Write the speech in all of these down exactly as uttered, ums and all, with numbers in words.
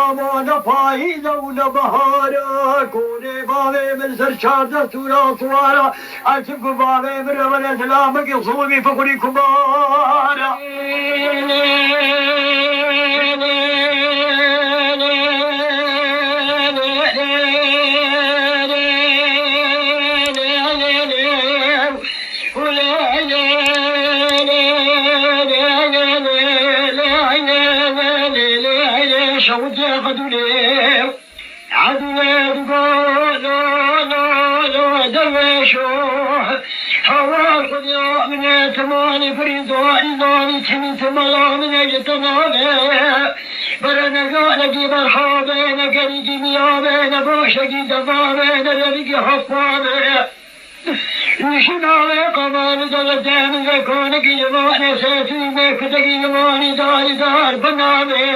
Ama ne payîz e û ne bihar e, konê bavê min ser çardeh sûra siwar e. Ez çimku bavê min rewene zilamekî zûmî fiqurî kumar e. Şewitê Xedûlê, Xedûlê digo, lo, lo, lo, derwêşo. Hawar Xwedê min e, temanê firî doî zanî, çimî temela min e ji temamê. Bere ne galekî berxabe, ne gerîkî miyabe, ne başekî devabe, ne derîkî hespabe. Nişina wê qevan dewletê min ve konekî civanê sesî me kutekî civanî darî dar binavê.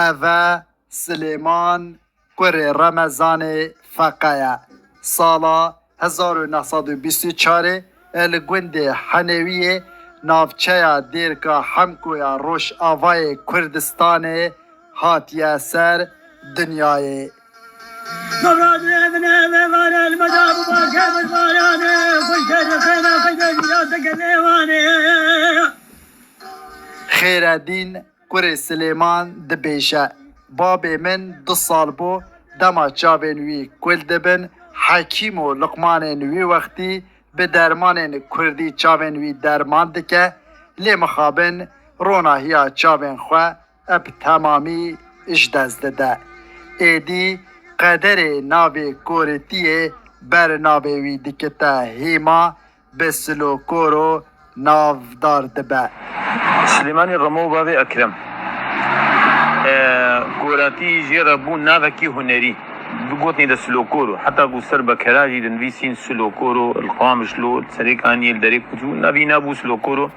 Ev e Silêman kurê Remezanê Feqe ye. Sala hezar û neh sed û bîst û çarê li gundê Henêwiyê, navçeya Dêrka Hemko ya Rojavayê Kurdistanê hatiye ser dinyayê. Xêredîn kurê Silêman dibêje, babê min du sal bû, dema çavên wî kul dibin, hekîm û luqmanên wî wextî bi dermanên kurdî çavên wî derman dike, lê mixabin ronahiya çavên xwe bi temamî ji dest dide. Êdî qederê navê koritiyê ber navê wî dikite hîma, bi Silokoro navdar dibe. Silêmanî Remo bavê Ekrem. E, Koratî jê re bû navekî hunerî. Bi gotinê de Silokoro. Heta ku ser bekera jî dinivîsîn Silokoro, li Qamişlo, li Serêkaniyê, li Derê Kûçû. Navî nabû Silokoro.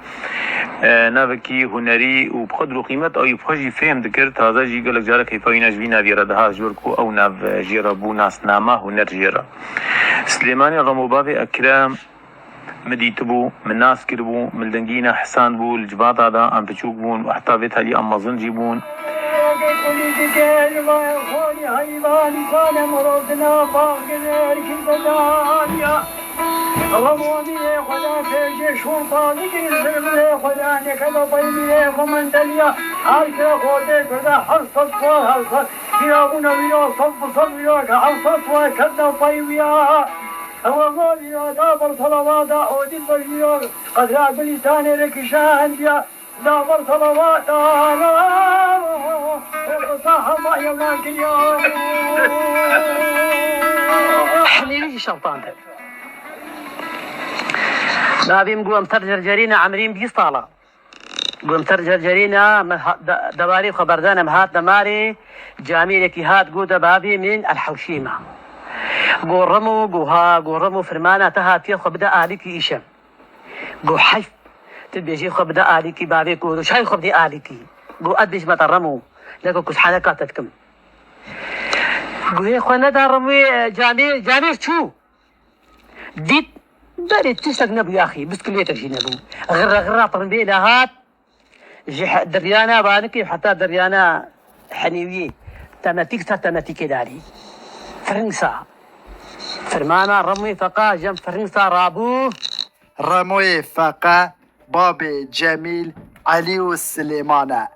E, navekî hunerî û bi qedr û qîmet ew ê bi xwe jî fêm dikir. Taze jî gelek carekê keyfa wîna ji vî navî re dihat, ji ber ku ew nav, e, jê re bû nasnama huner jê re. Silêmanî Remo bavê Ekrem. Min dîtibû, min nas kiribû, min li dengî ne hisan bû, li civata de em piçûk bûn û heta vê talî em mezin jî bûn. Remonî xwe da pêşê şûr pazî kirî, zirbilê xwe da neke da peymî xwe mendeliya, her kira xortê kurda her sed sual her sed. Vîra bûna vîra sed bi sed vîra ke her sed sual ket da pey wîya. Ewa ma vîra da ber salawata odî ber vîra qedra gulî tanê re kişandiya. Da ber salawata ra qisa hema yewan kiriya. Hemî wî jî şewitandin. Navî min got em ser cercerîne, emrî min bîst sala. Got em ser cercerîne, me ha-, de-, dewarê xwe berdane, em hatine marê, camêrekî hat gote bavê min, el hewşê me. Got Remo, got ha, got Remo firmana te hatiye xwe bide alikî îşev. Got heyf, tu bêjî xwe bide alikî bavê, got çay xwe bidî alikî. Got ez bêjime te Remo, leko kuzhaneka te dikim. Guhê xwe neda Remûyê, e, camêr, camêr çû. Dît berê tiştek nebû yaxî, biskilêtek jî nebû. Xirre xirra tirimbêle hat, ji he-, deryana Banikê heta deryana Henêwiyê, temetîk ser temetîkê darî. Firing sa. Firmana Remûyê Feqa jem firing sa rabû. Remoyê Feqe babê Cemîl, Elî û Silêman e.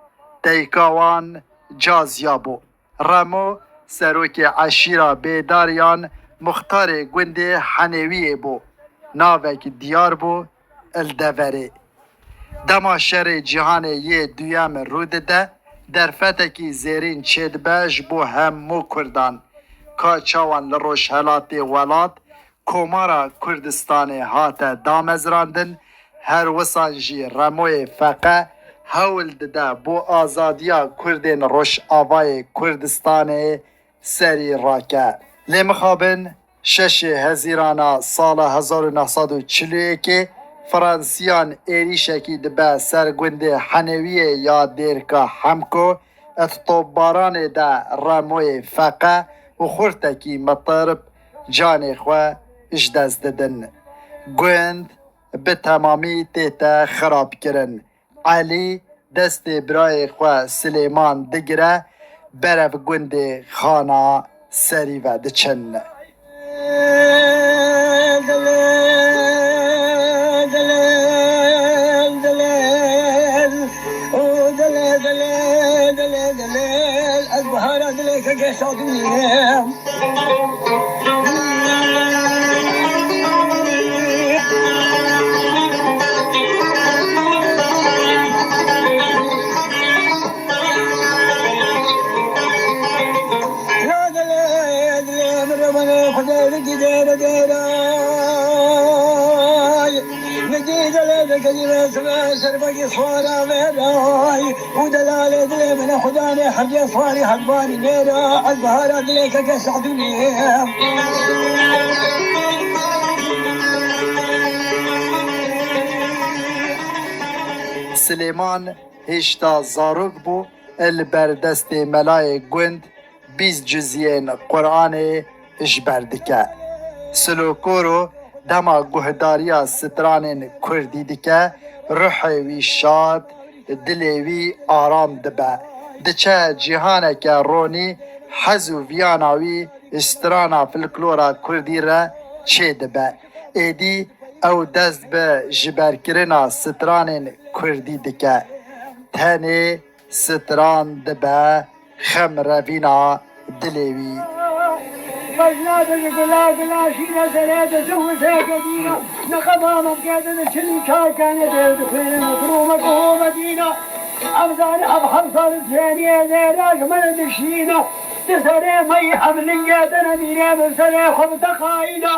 Dayika wan Caziya bû. Remo serokê eşîra Bêdariyan, muxtarê gundê Henêwiyê bû. Navek diyar bû li deverê. Dema şerê cîhanê yê duyem rû dide, derfetekî zêrîn çêdibe ji bo hemû kurdan. Ka çawan li rojhelatê welat Komara Kurdistanê hate damezrandin, her wisan jî Remoyê Feqe hewl dide bo azadiya Kurdên Rojavayê Kurdistanê serî rake. Lê mixabin şeşê Hezîrana sala hezar û neh sed û çil û yekê Fransiyan êrîşekî dibe ser gundê Henêwiyê ya Dêrka Hemko, di topbaranê de Remoyê Feqe û xurtekî mitirb canê xwe ji dest didin. Gund bi temamî tête xirabkirin. Elî destê birayê xwe Silêman digire, berev gundê Xana Serî ve diçin. Ez bihara dilê kekê şadûniyê. Ya dilê, dilê min re bane Xwedê li dîdê re dêray. Li dîdê re dikecî ve sime şerbekî xwara ve ray. Û delalê dilê min e Xudanê herdê xwarî hekbarî nêra. Ez bihara dilê keke şadûnê. Silêman hêşta zarok bû, li ber destê melayê gund bîst ciziyên Quranê ji ber dike. Silokoro dema guhdariya stranên kurdî dike, ruhê wî şad, dilê wî aram dibe. Diçe cîhaneke ronî, hez û viyana wî strana folklora kurdî re çêdibe. Êdî ew dest bi jiberkirina stranên kurdî dike. Tenê stran dibe xemrevîna dilê wî. Mecna de ji gula gula şîne serê de zû zêke dîna. Neqeba mevke de çilî çarkane de dixwêne mekrûme ku medîna. Em zane ev hemsal zêniyê zêra ji me re dişîne. Di serê me yî em lingê de nemîne min serê xwe bi teqayîna.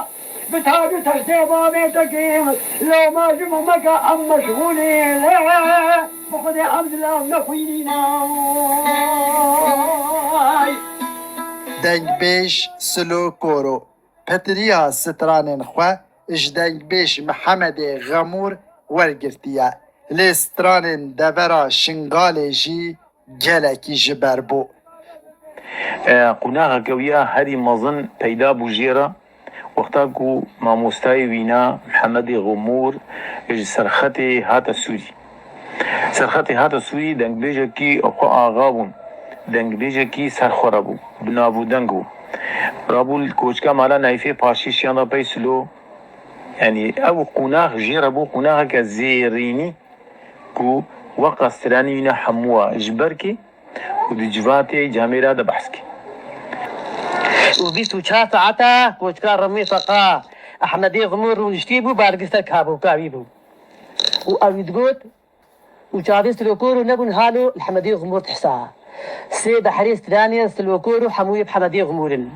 Bi tac û textê bavê te kêm, loma ji bo meke em meşxûlî. Bi Xwedê em zilav nexwînîne. Dengbêj Silo Koro, pitiriya stranên xwe ji dengbêj Mihemedê Xemûr wergirtiye. Lê stranên devera Şingalê jî gelekî ji ber bû. E, qûnaxeke wî ya herî mezin peyda bû jê re, wexta ku mamostayê wîna Mihemedê Xumûr ji Serxetê hate Sûrî. Serxetê hate Sûrî, dengbêjekî xwe axa bûn, dengbêjekî ser xwe re bû, bi nav û deng bû. Rabû li koçka mala Nayfê Paşê şiyan da pey Silo. Yanî ew qûnax jê re bû qûnaxeke zêrînî. Ku weqa stranî wîne hemû a ji ber kê û di civatê camêra de behs kê. Û bîst û çar saeta koçka Remî Feqa Ehmedê Xumûr rûniştî bû, balgir ser kabûka wî bû. Û ew wî digot, û çavê Silokor û nebûn halo li Hemedê Xumûr tihsa. Sê behrê stranê Silokor û hemû yê bi Hemedê Xumûr in.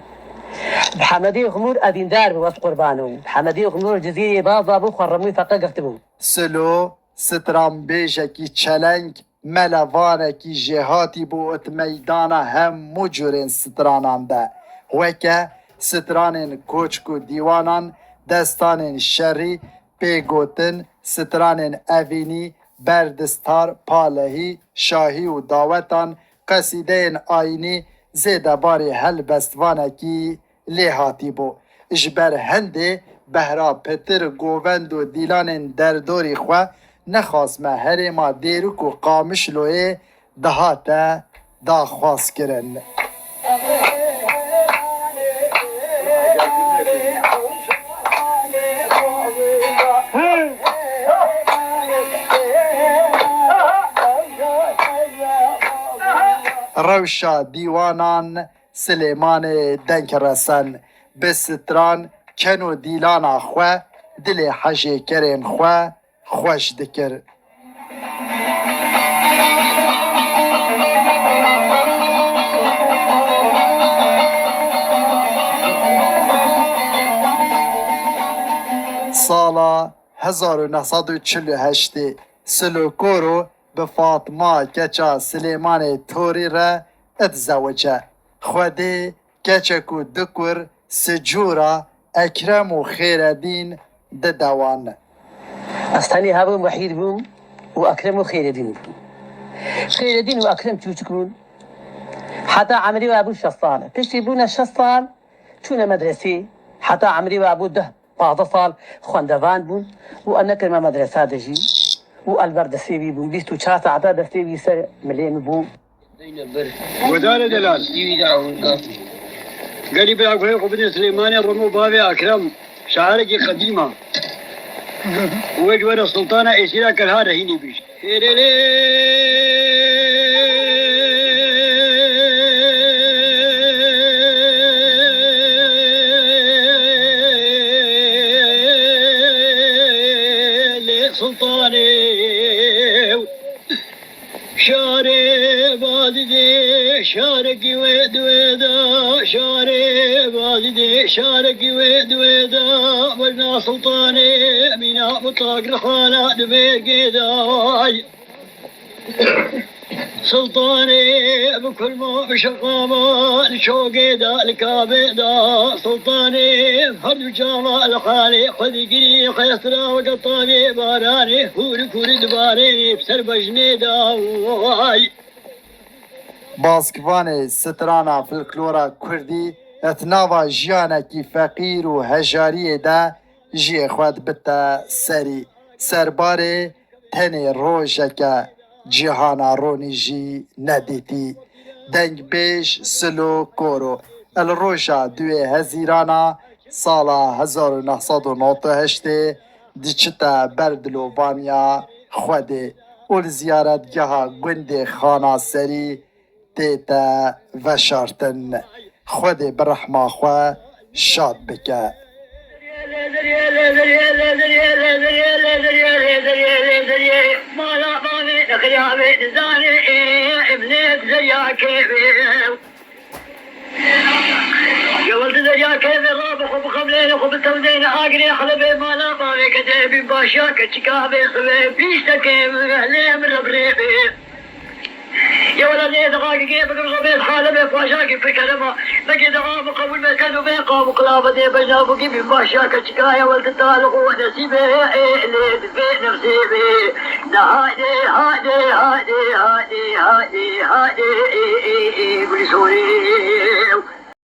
Bi Hemedê Xumûr evîndar bû, west qurban û bi Hemedê Xumûr cizîrê baz dabû xwe Remî Feqa girtibû. Silo stranbêjekî çeleng, melevanekî jêhatî bû di meydana hemû curên stranan de. Weke stranên koçk û dîwanan, destanên şerî, pêgotin, stranên evînî, berdistar, palehî, şahî û dawetan, qesîdeyên ayînî, zêde barî helbestvanekî lê hatîbû. Ji ber hindê behra pitir, govend û dîlanên derdorî xwe nexasme herêma Dêrûk û Qamişloyê dihate daxwazkirin. Rewşa dîwanan Silêmanê dengresen bi stran ken û dîlana xwe dilê hejêkerên xwe xweş dikir. Sala hezar û neh sed û çil û heştê Silokoro bi Fatma keça Silêmanê Torî re dizewice. Xwedê keçek û du kur Sicûra Ekrem û Xêredîn dide wan. Ez tenê hebûm, wehîd bûm û Ekrem û Xêredîn bûn. Xêredîn û Ekrem çûçik bûn. Heta emrê we bû şeş sal. Piştî bûne şeş sal, çûne medresê. Heta emrê we bû deh, pazdeh sal xwendevan bûn û ez nekirime medresa de jî û ez li ber destê wî bûm. Bîst û çar saeta destê wî ser milê min bû. Guhdarê delal. Gelî bira guhê xwe bidin Silêmanê Remo bavê Ekrem, şairekî qedîm a. Û wê ji we re Sultana Êsîra Kelha re hînî bî. Hêrê lê Sultanê. Şarê badidê, şarekî wê di wê de, şarê badidê, şarekî wê di wê de, werna Sultanê, mîna û tagirxana di mêrgê de. Sultanê bi kurma, bi şeqama, li çogê de, li kabê de, Sultanê her du çava li xalê xwe digirî, xesra weke tavê baranê, hûrik hûrik dibarênê, bi ser bejnê de, way. Baskvanê strana folklora kurdî, di nava jiyanekî feqîr û hejariyê de jiyê xwe dibite serî. Serbarê tenê rojeke cîhana ronî jî nedîtî. Dengbêj Silo Koro, li roja duê Hezîrana sala hezar û neh sed û nod û heştê diçite ber dilovaniya Xwedê û li ziyaretgeha gundê Xana Serî tête veşartin. Xwedê bi rehma xwe şad bike. Yewel di derya kevê rabixwe bixemlêne xwe bitewdêne agirê Helebê mala bavê kete bin başiya keçika bê xwe bîştekê lê min re birêbê. Yewela lê dixakê bigir xwe bê xalebê paşakî pir kerema. Mekê dixa min qebûl be ked û bê qav û qilaba dê bejna bûkî bin başiya keçika yewel di talix û nesîbê ê lê di vê nefsê bê. De haydê, haydê, haydê, haydê, haydê, haydê, ê, ê, ê, gulî sorê.